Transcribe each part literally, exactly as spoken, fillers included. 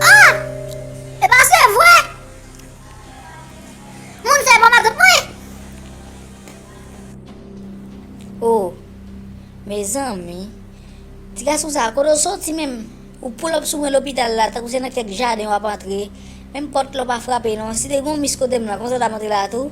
Ah! E pa se vre! Moun sa e pa matant mwen! Oh, mezanmi. Ti gason sa, kote w soti menm? Ou pull up sou mwen lopital la, tankou se nan kèk jaden w ap antre. Menm pòt la w pa frape non. Si te gen yon mis kote m la, konsa w t ap antre la tou?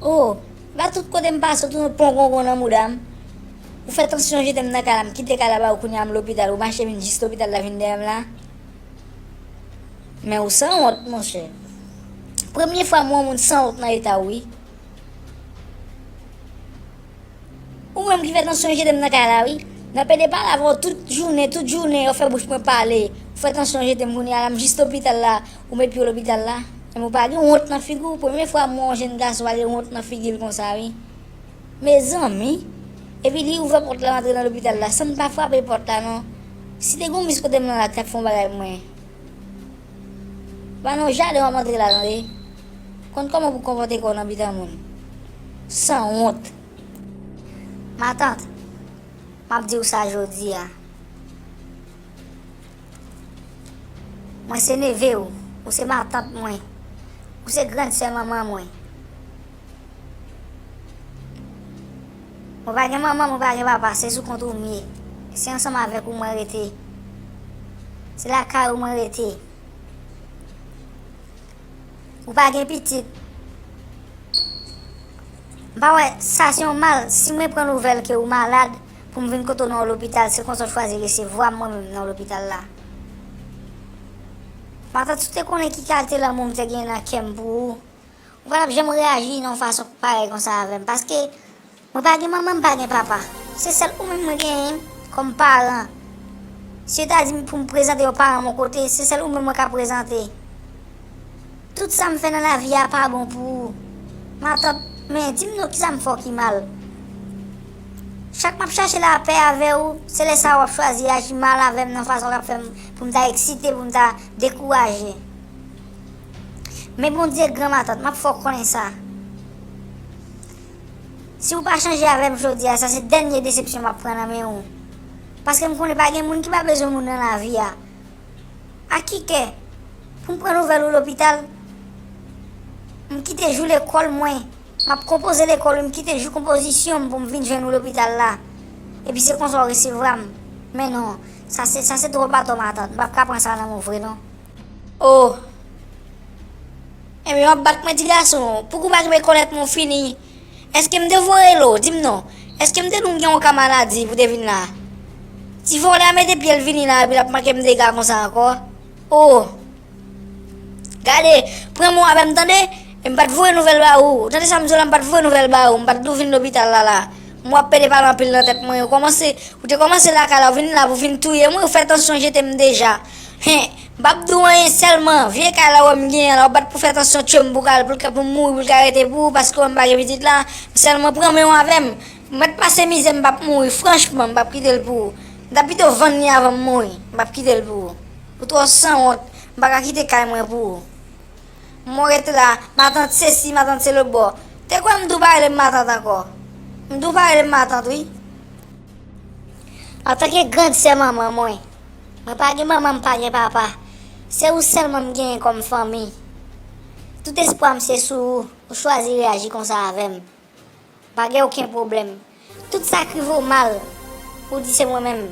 Oh, la tout kote m pase, w tounen pon kongon nan mouda m. Ou fè tansyon jete m nan kay la, m kite kay la ba ou, kounye a m lopital, ou mache vin jis lopital la vin dèyè m la. Men ou sanwont, monchè. Premye fwa m wè yon moun sanwont nan eta w, wi. Ou menm ki fè tansyon jete m nan kay la, wi. M ap ede pale avè w tout jounen, tout jounen, w fè bouch mwen pale. Ou fè tansyon jete m, kounye a la, m jis lopital la, ou met pye w lopital la. Men ou pa gen wont nan figi w. Premye fwa m wè yon jèn gason pa gen wont nan figi l konsa, wi. Mezanmi. Epi li ouvè pòt la, antre nan lopital la, san m pa frape pòt la, non. Si te gen yon mis kote m nan la, t ap fè yon bagay pou mwen. Pa nan yon jaden w ap antre la, tande. Konn kòman pou konpòte kò w nan mitan moun. Sanwont. Matant, m ap di w sa jodi a. Mwen se neve w, ou se matant mwen, ou se grann sè manman mwen. Mwen pa gen manman, mwen pa gen papa, se sou kont ou m ye. Se ansanm avèk ou mwen rete. Se lakay ou mwen rete. Ou pa gen pitit. M pa wè, sa se yon mal. Si mwen pran nouvèl ke ou malad, pou m vin kote w nan yon lopital, se konsa w chwazi resevwa m mwen menm nan lopital la. Matant, si w te konnen ki kalite lanmou m te gen nan kè m pou ou, ou pa t ap janm reyaji nan yon fason parèy konsa avè m. Paske mwen pa gen manman, m pa gen papa. Se sèl ou menm mwen genyen kòm paran. Si yo ta di m pou m prezante yon paran m yon kote, se sèl ou menm mwen ka prezante. Tout sa m fè nan lavi a pa bon pou ou. Matant, men di m non, kisa m fè w ki mal? Chak m ap chache lapè avè ou, se lè sa a w ap chwazi aji mal avè m nan fason k ap fè m, pou m ta eksite, pou m ta dekouraje. Men Bondye gran, matant, m ap fè w konnen sa. Si w pa chanje avè m jodi a, sa se dènye desepsyon m ap pran nan men ou. Paske m konnen pa gen moun ki pa bezwen moun nan lavi a. Ak ki kè? Pou m pran nouvèl ou lopital? M kite jou lekòl mwen. M ap konpoze lekòl wi, m kite jou konpozisyon m pou m vin jwenn ou lopital la. Epi se konsa w resevwa m. Men non, sa se, sa se twòp atò, matant. M p ap ka pran sa nan men w vre non. Oh! Ebyen, w ap bat mwen, ti gason. Pouki w pa kenbe kòlèt mwen w fini? Èske m te voye l ou? Di m non. Èske m te di w m gen yon ka maladi pou te vin la? Ti vòlè a mete pye l vini la, epi l ap manke m dega konsa ankò. Oh! Gade, pran mwen avè m, tande? E m pa t voye nouvèl ba ou. Ou tande sa m di w la, m pa t voye nouvèl ba ou. M pa t di w vin lopital la, la. M wè w ap pede pale anpil nan tèt mwen. Ou kòmanse, ou te kòmanse lakay la, ou vin la pou vin touye mwen, ou fè tansyon jete m deja. Hen, m p ap di w anyen sèlman. Vye kay la w wè m genyen la, w bat pou fè tansyon tchwe m pou ka, pou l ka, pou m mouri, pou l ka rete pou ou, paske w wè m pa gen pitit la. Sèlman pran men w avè m. M mèt pase mizè, m p ap mouri. Franchman, m p ap kite l pou ou. M ta pito vann li avan m mouri. M p ap kite l pou ou. Ou twò sanwont. M pa ka kite kay mwen pou ou. M ret la, matant sesi, matant se lòt bò. Te kwè m di w pa rele m matant ankò? M di w pa rele m matant, wi. Antanke grann sè manman mwen, mwen pa gen manman, m pa gen papa. Se ou sèlman m genyen kòm fanmi. Tout espwa m se sou ou. Ou chwazi reyaji konsa avè m. Pa gen okenn pwoblèm. Tout sa k rive w mal, ou di se mwen menm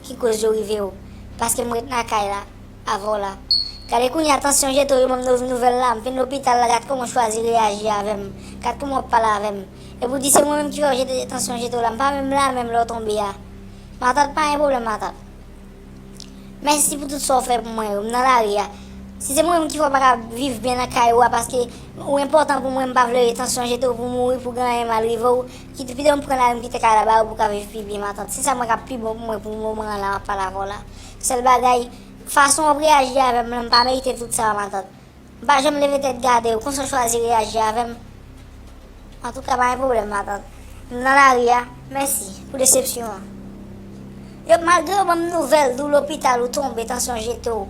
ki koz yo rive w, paske m ret nan kay la avè w la. Gade kounye a, tansyon jete w, yo ban m nou-, nouvèl la, m vin lopital la, gad kòman w chwazi reyaji avè m, gad kòman w ap pale avè m. Epi w di se mwen menm ki fè w jete, tansyon jete w la, m pa menm la menm lè w tonbe a. Matant, pa gen pwoblèm, matant. Mèsi pou tout sa w fè pou mwen yo. M nan lari a. Si se mwen menm ki fè w pa ka viv byen nan kay ou a, paske ou enpòtan pou mwen, m pa vle tansyon jete w pou w mouri, pou gen anyen mal rive w. Kite, pito m pran lari m kite kay la ba ou pou w ka viv pi byen, matant. Se sa mwen k ap pi bon pou mwen pou moman an la, m ap pale avè w la. Sèl bagay, fason w ap reyaji avè m lan, m pa merite tout sa, matant. M pa janm leve tèt gade w, konsa w chwazi reyaji avè m. Antouka, pa gen pwoblèm, matant. M nan lari a. Mèsi pou desepsyon an. Yo, malgre yo ban m nouvèl di w lopital ou tonbe, tansyon jete w.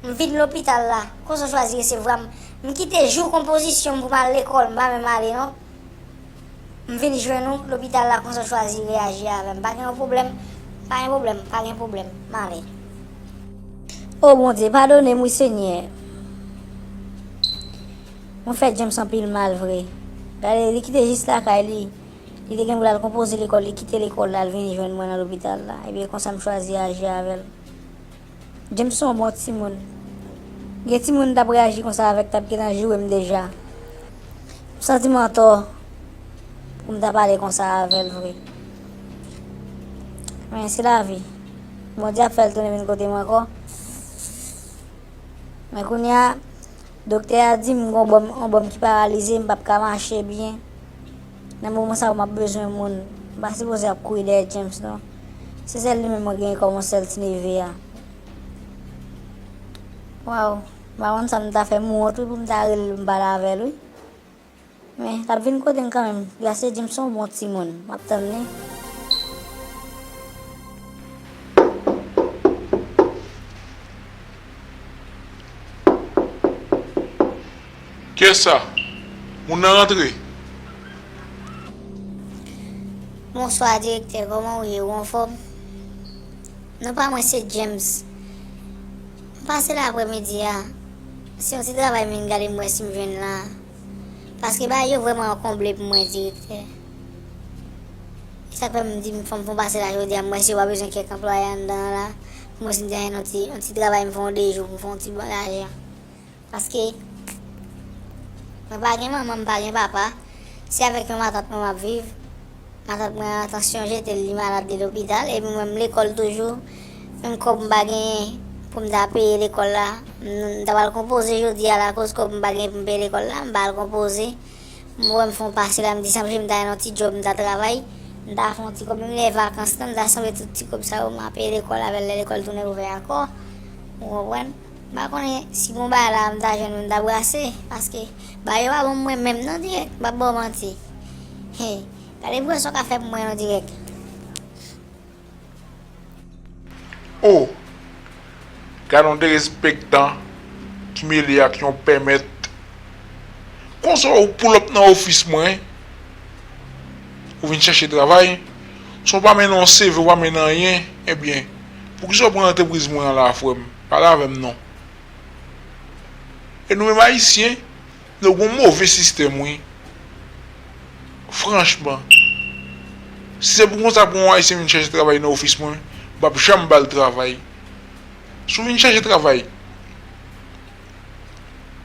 M vin lopital la, konsa w chwazi resevwa m. M kite jou konpozisyon m pou m al lekòl, m pa menm ale non. M vin jwenn ou lopital la konsa w chwazi reyaji avè m. Pa gen yon pwoblèm? Pa gen pwoblèm, pa gen pwoblèm. M ale. O Bondye, padone m wi Senyè. Mwen fè James anpil mal vre. Gade, li kite jis lakay li. Li te gen pou l al konpoze lekòl, li kite lekòl la, l vin jwenn mwen nan lopital la. Ebyen, konsa m chwazi aji avè l. James se yon bon timoun. Gen timoun m t ap reyaji konsa avèk, t ap gentan joure m deja. M santi m antò pou m ta pale konsa avè l vre. Men se lavi. Bondye ap fè l tounen vin kote m ankò. Men kounye a, doktè a di m gen yon bò m, yon bò m ki paralize, m p ap ka mache byen. Nan moman sa yo, m ap bezwen moun. M pa sipoze ap kouri dèyè James, non. Se sèl li menm mwen genyen kòm yon sèl ti neve a. Waw, m pa konn sa m ta fè, m wont wi pou m ta rele l pou m pale avè l wi. Men, l ap vin kote m kanmenm. Gras se James se yon bon timoun. M ap tann li. Kiyès sa? Moun nan rantre. Bonswa, direktè. Kòman w ye? Ou anfòm? Non pa mwen, se James. M pase la aprèmidi a. Se yon ti travay m vin gade m wè si m jwenn la. Paske bagay yo vrèman konble pou mwen, direktè. E sa k fè m di m fò m fè yon pase la jodi a, m wè si yo pa bezwen kèk anplwaye anndan an la. Pou mwen si m te jwenn yon ti, yon ti travay, m fè yon de jou, m fè yon ti bon lajan. Paske mwen pa gen manman, m pa gen papa. Se avèk yon matant mwen m ap viv. Matant mwen an, tansyon jete l, li malad, li lopital. Epi mwen, m lekòl toujou. Menm kòb m pa genyen pou m ta peye lekòl la. M, m ta pral konpoze jodi a la, akoz kòb m pa genyen pou m peye lekòl la, m pa al konpoze. M wè m fè yon pase la, m di sa m jwe, m ta jwenn yon ti djòb, m ta travay. M ta fè yon ti kòb, menm lè vakans lan, m ta sanble tout ti kòb sa yo, m a peye lekòl avè l lè lekòl tounen ouvè ankò. Ou konprann? M pa konnen si gon bagay la m ta jwenn, m ta brase, paske bagay yo pa bon pou mwen menm non, dirèk, m p ap ba w manti. Hey, gade pran sa w ka fè pou mwen non, dirèk. O, gade yon derespektan ki mele ak yon pèmèt. Konsa w pull up nan ofis mwen, ou vin chèche travay, san w pa mennen yon C V, ou pa mennen anyen, ebyen, poukisa w pran antrepriz mwen an la, frè m? Pale avè m non. E nou menm Ayisyen, nou gon move sistèm, wi. Franchman, si se pou konsa pou yon Ayisyen vin chèche travay nan ofis mwen, m p ap janm ba l travay. Si w vin chèche travay,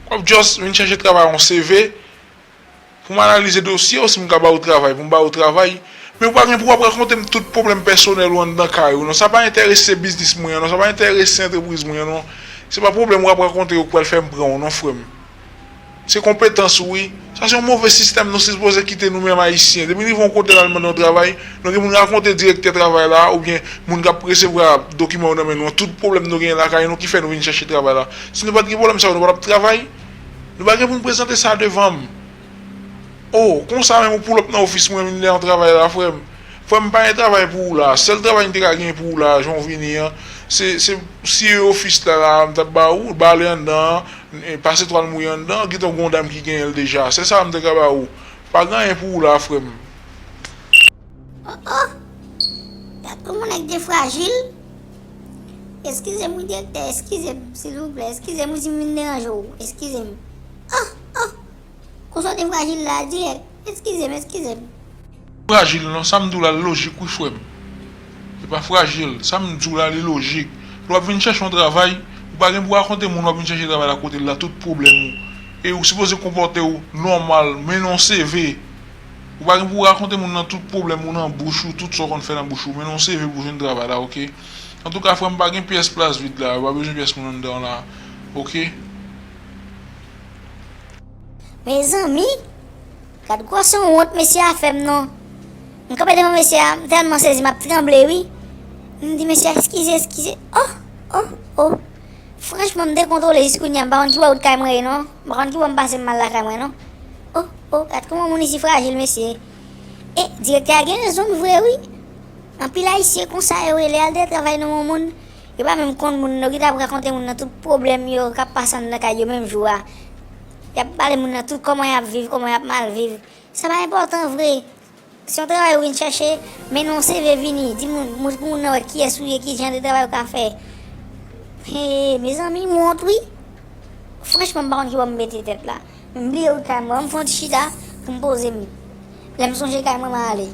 w ap just vin chèche travay yon C V, pou m analize dosye w, si m ka ba w travay, pou m ba w travay. Men ou pa gen pou w ap rakonte m tout pwoblèm pèsonèl ou anndan kay ou non. Sa pa enterese biznis mwen an non, sa pa enterese antrepriz mwen an non. Se pa pwoblèm w ap rakonte yo k pral fè m pran w non, frè m. Se konpetans ou wi. Sa se yon move sistèm nou sipoze kite nou menm Ayisyen. Depi n rive yon kote n al mande yon travay, nou gen pou n rakonte direktè travay la, oubyen moun k ap resevwa dokiman yo nan men nou an, tout pwoblèm nou genyen lakay nou ki fè nou vin chèche travay la. Si nou pa t gen pwoblèm sa yo, nou pa t ap travay. Nou pa gen pou n prezante sa devan m. O, konsa menm ou pull up nan ofis mwen, vin lè yon travay la, frè m. Frè m, pa gen travay pou ou la. Sèl travay m te ka gen pou ou la, jan w vini an, se, se siye ofis la, la, m t ap ba ou, ba ale anndan an, e, pase twal mouye anndan, gentan gon dam ki genyen l deja. Se sa m te ka ba ou. Pa gen anyen pou ou la, frè m. Oh, oh! Gad kòman nèg te frajil! Eskize m wi, direktè, eskize m, silvouplè, eskize m wi si m vin deranje w, eskize m. Oh, oh! Konsa w te frajil la, dirèk. Eskize m, eskize m. Frajil non, sa m di w la, l lojik wi, frè m. Li pa frajil, sa m di w la, li lojik. Lè w ap vin chèche yon travay, ou pa gen pou rakonte moun w ap vin chèche travay la kote l la, tout pwoblèm ou. E ou sipoze konpòte w nòmal, mennen yon C V. Ou pa gen pou rakonte moun nan tout pwoblèm ou nan bouch ou, tout sa w konn fè nan bouch ou, mennen yon C V pou jwenn travay la, oke? Antouka, frè m, pa gen pyès plas vid la, pa bezwen pyès moun anndan la, oke? Mezanmi, gad gwosè wont mesye a fè m non. M kanpe devan mesye a, m tèlman sezi, m ap tranble wi. M di mesye a, eskize, eskize. Oh, oh, oh. Franchman, m dekontwole jis kounye a, m pa konn ki bò wout kay mwen ye non. M pa konn ki bò m pase m al lakay mwen non. Oh, oh, gad kòman moun isi frajil, mesye. E, direktè a gen rezon l vre wi. Anpil Ayisyen konsa yo ye, lè y al dèyè travay nan yon moun, yo pa menm konn moun, yo gentan ap rakonte moun nan tout pwoblèm yo k ap pase anndan kay yo menm jou a. Y ap pale moun nan tout kòman y ap viv, kòman y ap mal viv. Sa pa enpòtan vre. Se yon travay ou vin chèche, mennen yon C V vini, di moun, moun pou moun nan wè kiyès ou ye, ki jan de travay ou ka fè. He, mezanmi, m wont wi. Franchman, m pa konn ki bò m mete tèt la. M bliye wout kay mwen, m fè yon ti chita pou m poze m. Lè m sonje kay mwen, m ale.